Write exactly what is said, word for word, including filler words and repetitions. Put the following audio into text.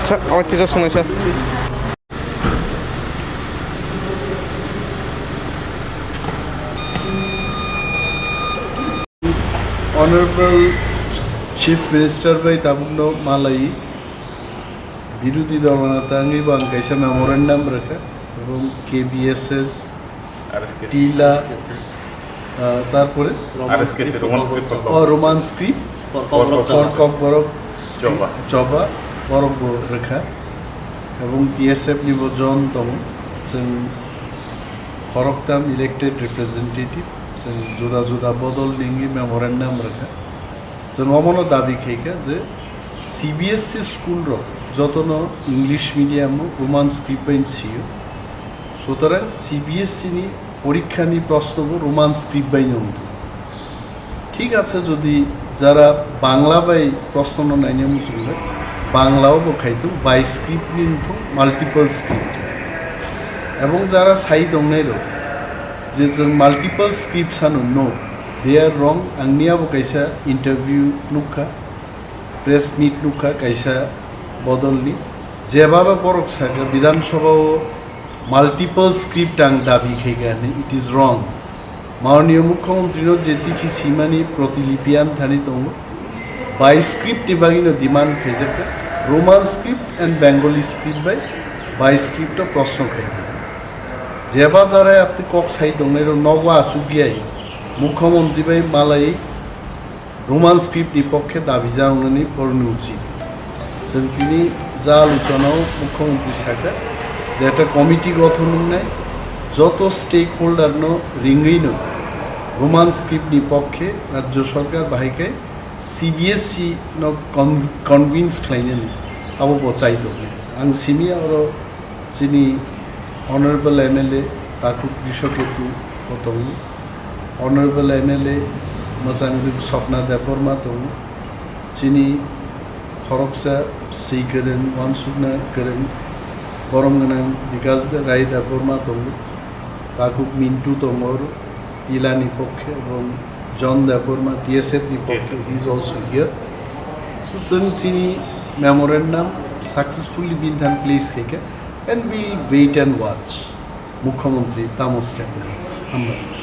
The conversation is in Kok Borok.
Sa, awai kisa sungnai, sir. Honorable Chief Minister bai tabukno malai birudhi dolgana tangwi bo ang kaisa memorandum rwkha, ebong K B S S, R S K C. Tila, ah, tarpore R S K C, Roman script for, oh, Roman script for Kokborok, Kokborok. Choba. Choba, borok bo rwkha. Ebong T S F ni bo jon tongo. Chwng khoroktham elected representative, chwng juda juda bodol ningwi memorandum rwkha. Chwng omono dabi khaikha je C B S E school rok jotono English medium o Roman script bai sio. Sutorang C B S E ni porikha ni proshno bo Roman script bai no wngthung. Thik ache, jodi jara Bangla bai proshno no naina muchungo, Bangla o bo khaitung, bi script ni wngthung, multiple script. Ebong jara sai tongnai rok je chwng multiple script sano, no, they are wrong. Ang miya bo kaisa interview nukha, press meet nukha kaisa bodol ni, jeba ba borok saka Bidhan Sabha o multiple script ang dabi khaikha hinwi, it is wrong. Mananiya Mukhyamantri no je chithi simani protilipi ang thani tongo, bi script ni bagwi no demand khaijakha, Roman script and Bengali script bai bi script o proshno khaikha. Jeba jara apni kok sai tongnai rok nogo achukya, Mukhyamantri bai malai Roman script ni pokkhe dabi janani porni uchit. Chwng tini ja aluchonao Mukhyamantri sakha je ekta committee gothon wngnai, joto stakeholder no ringwi no Roman script ni pokkhe Rajya Sarkar bahai khe C B S E no con-, convince khlainani abo bo chai tongo. Ang simi oro chini Honorable M L A Takhuk Rishoketu bo tongo, Honorable M L A mwchangjwk Swapna Debbarma tongo, chini khoroksa swi kwrwng, uansukna kwrwng, borom gwnang Bikash Rai Debbarma tongo, Takhuk Mintu tongo, Tilani pokkhe, ebong John Debbarma, T S F ni pokkhe, T S F, he is also here. So, chwng chini memorandum successfully bini thani place khaikha, and we will wait and watch Mukhyamantri tamo step nai. Hambai.